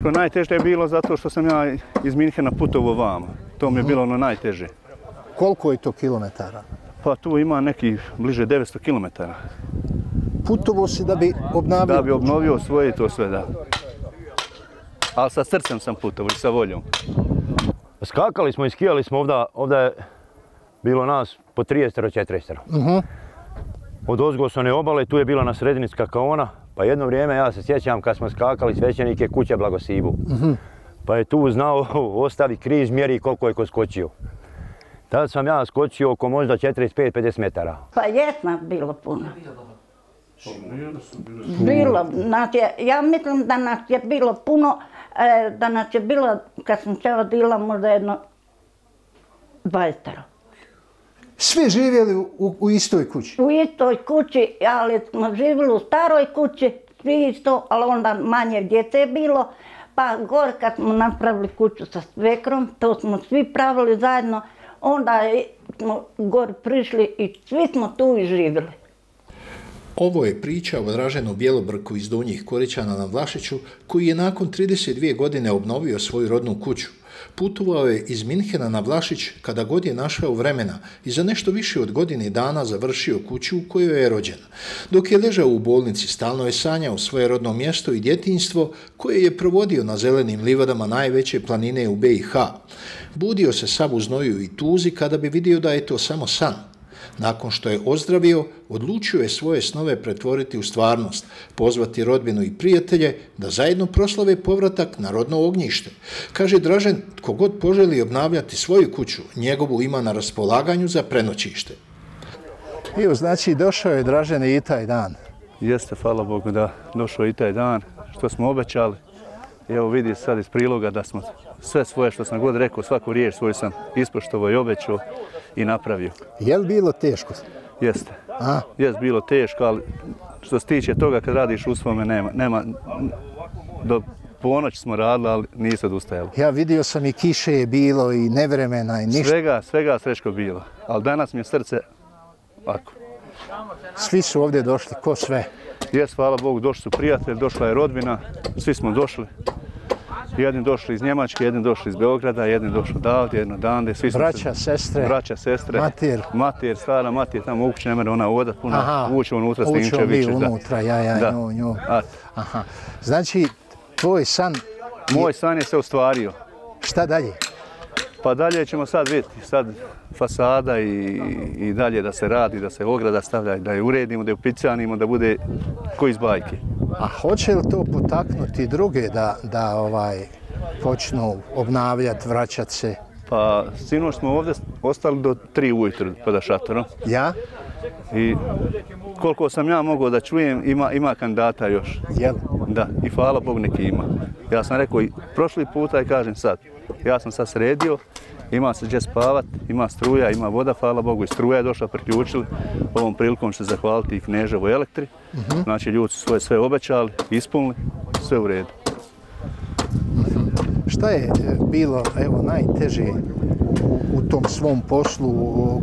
Najteže je bilo zato što sam ja iz Minhena putovao vamo. To mi je bilo ono najteže. Koliko je to kilometara? Pa tu ima nekih bliže 900 kilometara. Putovao si da bi obnavio? Da bi obnovio svoje i to sve, da. Ali sa srcem sam putovao i sa voljom. Skakali smo i skijali smo ovdje je bilo nas po 30-40. Od ozgo s one obale, tu je bila na sredini skakaona, pa jedno vrijeme ja se sjećam kad smo skakali svećenike kuće Blagosibu. Pa je tu znao ostavi križ, mjeri koliko je ko skočio. Tad sam ja skočio oko možda 45-50 metara. Pa jesna bilo puno. Bilo, ja mislim da nas je bilo puno, da nas je bilo, kad sam se odila, možda jedno 20. Svi živjeli u istoj kući? U istoj kući, ali smo živjeli u staroj kući, svi isto, ali onda manje djece je bilo. Pa gore kad smo napravili kuću sa svekrom, to smo svi pravili zajedno, onda smo gore prišli i svi smo tu i živjeli. Ovo je priča o Draženu Bjelobrku iz Donjih Korićana na Vlašiću, koji je nakon 32 godine obnovio svoju rodnu kuću. Putovao je iz Minhena na Vlašić kada god je našao vremena i za nešto više od godine dana završio kuću u kojoj je rođen. Dok je ležao u bolnici, stalno je sanjao svoje rodno mjesto i djetinjstvo koje je provodio na zelenim livadama najveće planine u BiH. Budio se sav u znoju i tuzi kada bi vidio da je to samo san. Nakon što je ozdravio, odlučio je svoje snove pretvoriti u stvarnost, pozvati rodbinu i prijatelje da zajedno proslave povratak na rodno ognjište. Kaže Dražen, tko god poželi obnavljati svoju kuću, njegovu ima na raspolaganju za prenoćište. Evo, znači, došao je Dražen i taj dan. Jeste, hvala Bogu, da došao i taj dan, što smo obećali. Evo vidi sad iz priloga da smo sve svoje što sam god rekao, svaku riječ svoju sam ispoštovao i obećao i napravio. Je li bilo teško? Jeste. Jeste bilo teško, ali što se tiče toga kad radiš u svome nema do ponoći smo radili, ali nisu odustajali. Ja vidio sam i kiše je bilo i nevremena i ništa. Svega Srećko bilo, ali danas mi je srce ovako. Svi su ovdje došli, ko sve? Jes, hvala Bogu, došli su prijatelji, došla je rodbina, svi smo došli. Jedni došli iz Njemačke, jedni došli iz Beograda, jedni došli odavde, jedni odande. Braća, sestre. Braća, sestre. Mater. Mater, stara mater, tamo u kući ne mere ona odat puno. Ući unutra, Ući bi unutra, nju. Aha. Znači, tvoj san... Moj san je se ostvario. Šta dalje? Pa dalje ćemo sad vidjeti, sad fasada i dalje da se radi, da se ograda stavlja, da je uredimo, da je upicanimo, da bude ko iz bajke. A hoće li to potaknuti druge da počnu obnavljati, vraćati se? Pa sinoć smo ovdje ostali do 3 ujutru pod šatorom. Ja? I koliko sam ja mogao da čujem, ima kandidata još. Jel? Da, i hvala Bogu neki ima. Ja sam rekao i prošli puta i kažem sad. Ja sam sad sredio, ima se gdje spavat, ima struja, ima voda, hvala Bogu, i struja je došla, priključili. Ovom prilikom ću se zahvaliti i Kneževo Elektri. Znači, ljudi su svoje sve obećali, ispunili, sve u redu. Šta je bilo, evo, najteže u tom svom poslu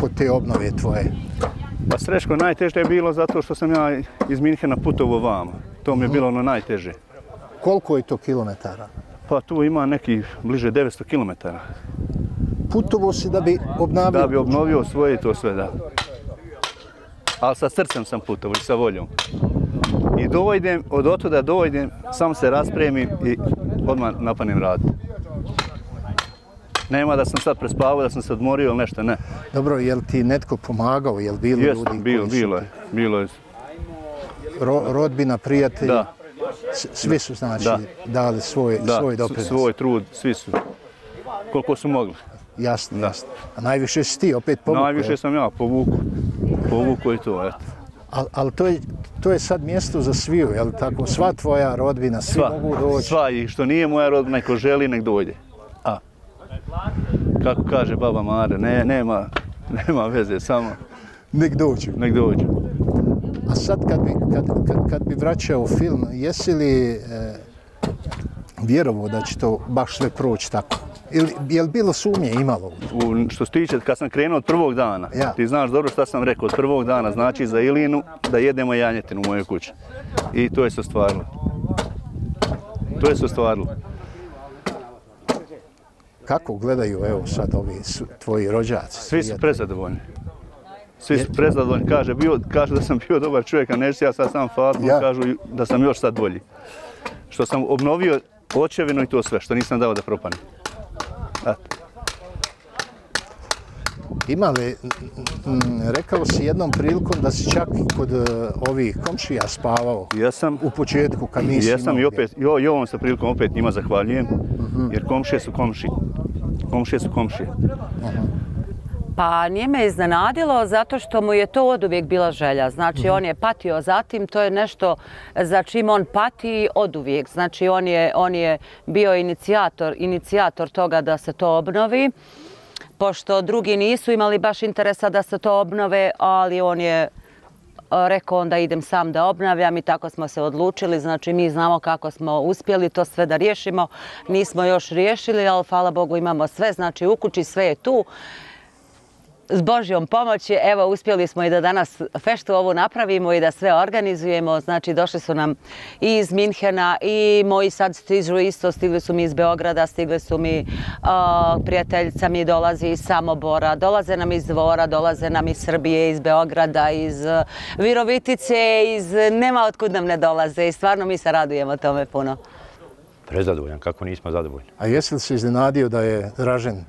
kod te obnove tvoje? Pa Srećko, najteže je bilo zato što sam ja iz Minhena putovao vamo. To mi je bilo ono najteže. Koliko je to kilometara? Pa tu ima nekih bliže 900 kilometara. Putovao si da bi obnavio? Da bi obnovio svoje i to sve, da. Ali sa srcem sam putovao i sa voljom. I dojdem, od otuda dojdem, sam se raspremim i odmah napanim raditi. Nema da sam sad prespavao, da sam se odmorio ili nešto, ne. Dobro, je li ti netko pomagao, je li bilo ljudi koji su... Bilo je. Rodbina, prijatelji? Da. Svi su, znači, dali svoj doprinos? Da, svoj trud, svi su. Koliko su mogli. Jasno. A najviše si ti opet povukao? Najviše sam ja povukao i to, eto. Ali to je sad mjesto za sviju, je li tako? Sva tvoja rodbina, svi mogu doći? Sva, i što nije moja rodbina, neko želi, nek dođe. Kako kaže baba Mare, nema veze, samo... Nek dođu. A sad kad bi vraćao film, jesi li vjerovao da će to baš sve proći tako? Je li bilo sumnje imalo? Što se tiče, kad sam krenuo od prvog dana, ti znaš dobro šta sam rekao, od prvog dana, znači za Ilinu da jedemo janjetinu u mojoj kući. I to je se ostvarilo. Kako gledaju, evo sad ovi tvoji rođaci? Svi su prezadovoljni. Svi su prezadovoljni. Kaže da sam bio dobar čovjek, a neću ja sad sam falim, kažu da sam još sad bolji. Što sam obnovio očevinu i to sve, što nisam dao da propane. Ima li, rekao si jednom prilikom da si čak kod ovih komšija spavao? Jesam. U početku kad nisi imao. Jesam i opet, i ovom se prilikom opet njima zahvaljujem, jer komšije su komšije. Komšije su komšije. Pa nije me iznenadilo zato što mu je to oduvijek bila želja. Znači on je patio za tim, to je nešto za čim on pati oduvijek. Znači on je bio inicijator toga da se to obnovi. Pošto drugi nisu imali baš interesa da se to obnove, ali on je rekao onda idem sam da obnavljam i tako smo se odlučili. Znači mi znamo kako smo uspjeli to sve da riješimo. Nismo još riješili, ali hvala Bogu imamo sve. Znači u kući sve je tu. S Božjom pomoći, evo, uspjeli smo i da danas feštu ovu napravimo i da sve organizujemo. Znači, došli su nam i iz Minhena i moji sad stižu isto, stigli su mi iz Beograda, stigli su mi prijateljica mi dolazi iz Samobora, dolaze nam iz Dvora, dolaze nam iz Srbije, iz Beograda, iz Virovitice, nema otkud nam ne dolaze i stvarno mi se radujemo tome puno. Prezadovoljan, kako nismo zadovoljni. A jesi li se iznenadio da je Dražen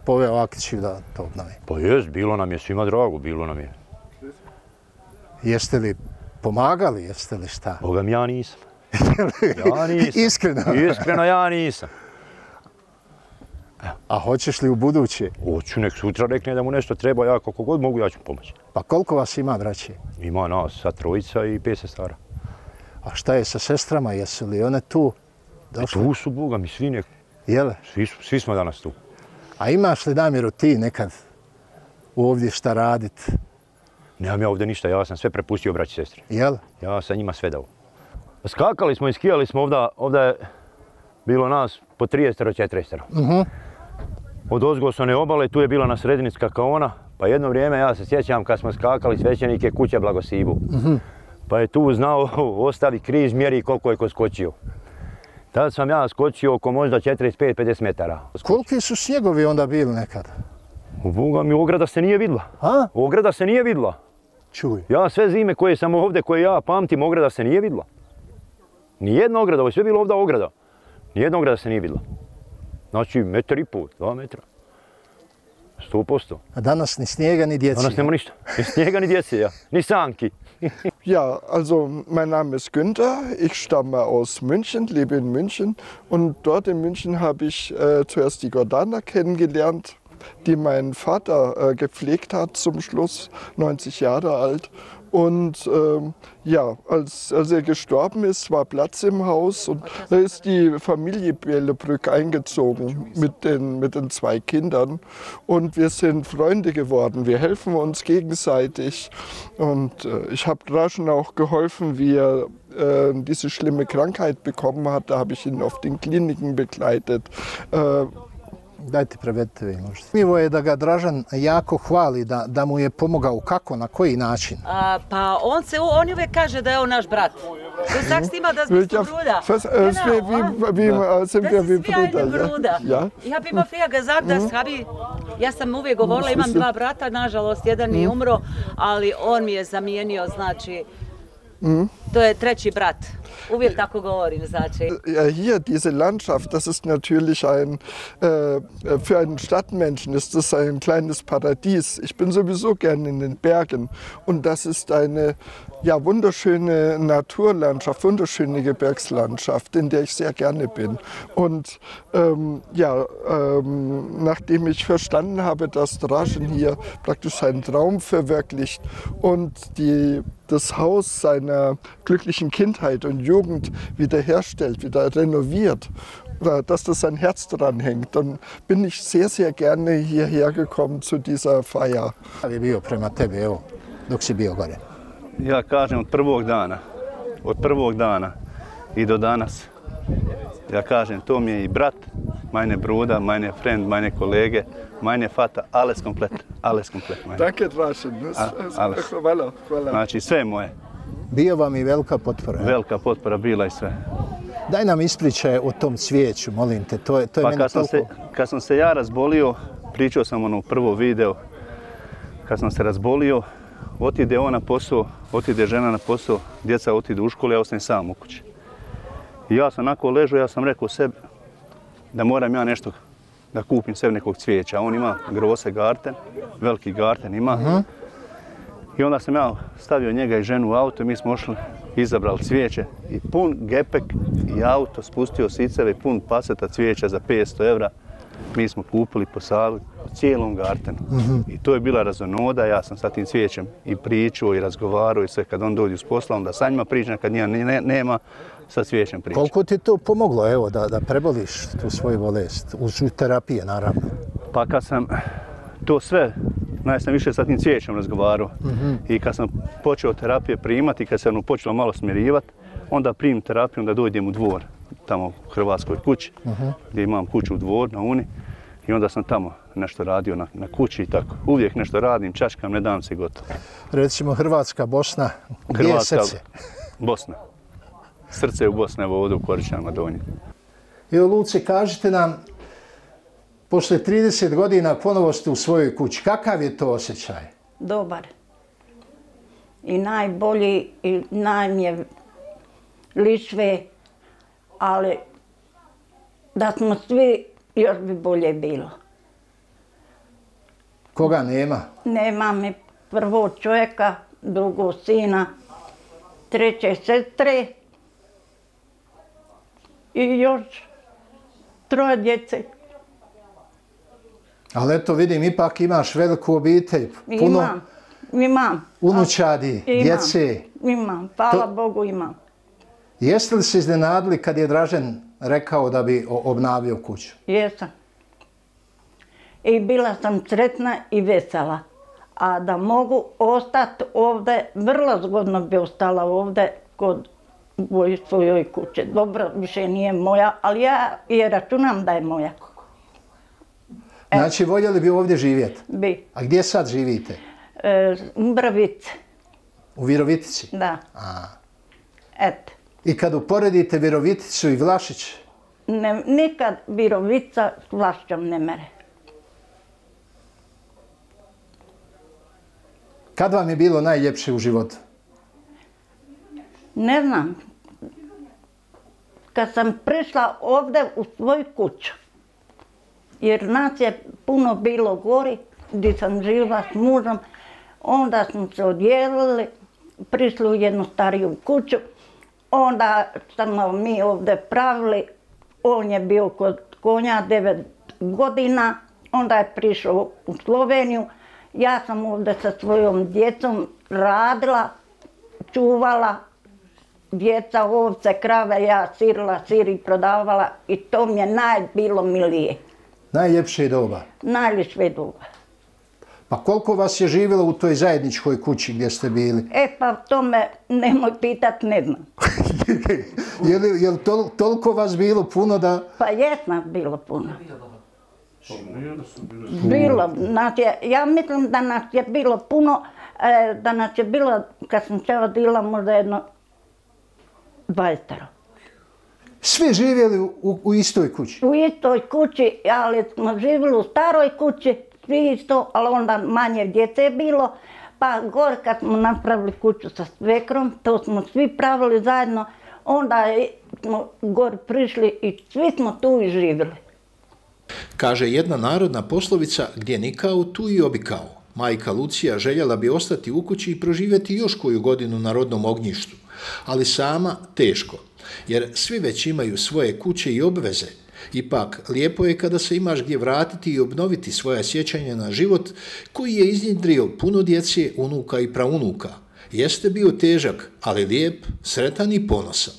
poveo akciju da to obnovi? Pa jest, bilo nam je svima drago, bilo nam je. Jeste li pomagali, jeste li šta? Boga mi ja nisam. Ja nisam. Iskreno? Iskreno ja nisam. A hoćeš li u buduće? Hoću, nek sutra rekne da mu nešto treba, ja kako god mogu, ja ću pomoći. Pa koliko vas ima, braće? Ima nas, sad trojica i 5 sestara. A šta je sa sestrama, jesu li one tu? Tu su, Boga mi, svi nek... Jele? Svi smo danas tu. A imaš li namjeru ti nekad ovdje šta radit? Nemam ja ovdje ništa, ja sam sve prepustio braći i sestri. Jel? Ja sam njima sve dao. Skakali smo i skijali smo ovdje je bilo nas po 30-40. Od ozgo s one obale, tu je bila na sredini skakaona, pa jedno vrijeme ja se sjećam kad smo skakali svećenik je kuća Blagosibu. Pa je tu znao ostavi križ, mjeri koliko je ko skočio. Tad sam ja skočio oko možda 45-50 metara. Koliki su snjegovi onda bili nekad? Boga mi, ograda se nije vidla. A? Ograda se nije vidla. Čuj. Ja sve zime koje sam ovdje, koje ja pamtim, ograda se nije vidla. Nijedna ograda, ovo je sve bilo ovdje ograda. Nijedna ograda se nije vidla. Znači, 1,5 metra, 2 metra. 100%. A danas ni snijega, ni djeci? Danas nema ništa. Ni snijega, ni djeci, ja. Ni sanki. Ja, also mein Name ist Günther, ich stamme aus München, lebe in München und dort in München habe ich zuerst die Gordana kennengelernt, die mein Vater gepflegt hat zum Schluss, 90 Jahre alt. Und ja, als er gestorben ist, war Platz im Haus und da ist die Familie Bielebrück eingezogen mit den 2 Kindern. Und wir sind Freunde geworden, wir helfen uns gegenseitig. Und ich habe Dražen auch geholfen, wie er diese schlimme Krankheit bekommen hat. Da habe ich ihn auf den Kliniken begleitet. Dajte prevedite vi možda. Zanimljivo je da ga Dražen jako hvali, da mu je pomogao. Kako, na koji način? Pa on uvijek kaže da je on naš brat. Du sagst immer, das bist du Bruder. Genau, das ist wie ein Bruder. Ja? Ich habe immer früher gesagt, ja sam uvijek govorila, imam 2 brata, nažalost, jedan je umro, ali on mi je zamijenio, znači, to je 3. brat. Uvijek tako govorim, znači. Hier, diese Landschaft, das ist natürlich für einen Stadtmenschen ist das ein kleines Paradies. Ich bin sowieso gern in den Bergen und das ist eine wunderschöne Naturlandschaft, wunderschöne Gebirgslandschaft, in der ich sehr gerne bin. Und nachdem ich verstanden habe, dass Dražen hier praktisch seinen Traum verwirklicht und das Haus seiner glücklichen Kindheit und Jugend wiederherstellt, wieder renoviert, dass das sein Herz dran hängt, dann bin ich sehr, sehr gerne hierher gekommen zu dieser Feier. Wie je bio prema tebi, evo, dok si bio gore? Ja kažem od prvog dana i do danas, ja kažem to mi je i brat, meine Bruder, meine Freund, meine Kollege, meine Vater, alles komplett. Danke Dražen, hvala. Znači sve je moje. Bio vam i velika potpora? Velika potpora bila i sve. Daj nam ispričaj o tom cvijeću, molim te, to je meni toliko... Kad sam se ja razbolio, pričao sam ono prvo video, kad sam se razbolio, otide on na posao, otide žena na posao, djeca otide u školu, ja ostajem sam u kući. I ja sam onako ležao, ja sam rekao sebi da moram ja nešto da kupim sebi nekog cvijeća. On ima grose garten, veliki garten ima. I onda sam ja stavio njega i ženu u auto i mi smo ošli, izabrali cvijeće i pun gepek i auto, spustio siceve i pun paseta cvijeća za 500 € mi smo kupili, posadili u cijelom gartenu. I to je bila razonoda, ja sam sa tim cvijećem i pričao i razgovarao i sve kad on dođe s posla, onda sa njima pričam, kad njega nema, sa cvijećem pričam. Koliko ti to pomoglo, evo, da preboliš tu svoju bolest, uz terapije, naravno? Pa kad sam to sve, sam više sa tim cvijećem razgovarao i kad sam počeo terapije primati, kad se ono počelo malo smirivati, onda primim terapiju, onda dođem u dvor, tamo u Hrvatskoj kući, gdje imam kuću u dvor na Uni i onda sam tamo nešto radio na kući i tako. Uvijek nešto radim, čačkam, ne dam se gotovo. Recimo Hrvatska, Bosna, gdje je srce? Bosna. Srce je u Bosni, evo ovdje u Koričanima donje. Evo, Luce, kažite nam, posle 30 godina ponovo ste u svojoj kući. Kakav je to osjećaj? Dobar. I najbolji, i najmje ličve, ali da smo svi, još bi bolje bilo. Koga nema? Nema mi prvo čovjeka, drugo sina, treće sestre i još 3 djece. Ali eto vidim, ipak imaš veliku obitelj. Imam. Unučadi, djece. Imam, hvala Bogu imam. Jeste li se iznenadili kad je Dražen rekao da bi obnavio kuću? Jesam. I bila sam sretna i vesela. A da mogu ostati ovdje, vrlo zgodno bi ostala ovdje kod svojoj kuće. Dobro, više nije moja, ali ja je računam da je moja. Znači, voljeli bi ovdje živjeti? Bi. A gdje sad živite? U Brvici. U Virovitici? Da. Eto. I kad uporedite Viroviticu i Vlašić? Nikad Virovica s Vlašćom ne mere. Kad vam je bilo najljepše u životu? Ne znam. Kad sam prišla ovdje u svoju kuću, jer nas je puno bilo gori, gdje sam živjela s mužom, onda smo se odjelili, prišli u jednu stariju kuću, onda smo mi ovdje pravili, on je bio kod konja 9 godina, onda je prišao u Sloveniju, ja sam ovdje sa svojom djecom radila, čuvala, djeca, ovce, krave, ja sirila, sir i prodavala i to mi je bilo milije. Najljepše doba? Najljepše doba. Pa koliko vas je živjelo u toj zajedničkoj kući gdje ste bili? Pa to me nemoj pitat, ne znam. Je li toliko vas bilo puno da... Pa jest nas bilo puno. Bilo, ja mislim da nas je bilo puno, da nas je bilo, kad sam se odila, možda jedno 20. Svi živjeli u istoj kući? U istoj kući, ali smo živjeli u staroj kući, svi isto, ali onda manje djece je bilo. Pa gore kad smo napravili kuću sa svekrom, to smo svi pravili zajedno, onda smo gore prišli i svi smo tu i živjeli. Kaže jedna narodna poslovica, gdje nikao, tu i obikao. Majka Lucija željela bi ostati u kući i proživjeti još koju godinu na rodnom ognjištu, ali sama teško, jer svi već imaju svoje kuće i obveze. Ipak, lijepo je kada se imaš gdje vratiti i obnoviti svoja sjećanja na život koji je iznjedrio puno djece, unuka i praunuka. Jeste bio težak, ali lijep, sretan i ponosan.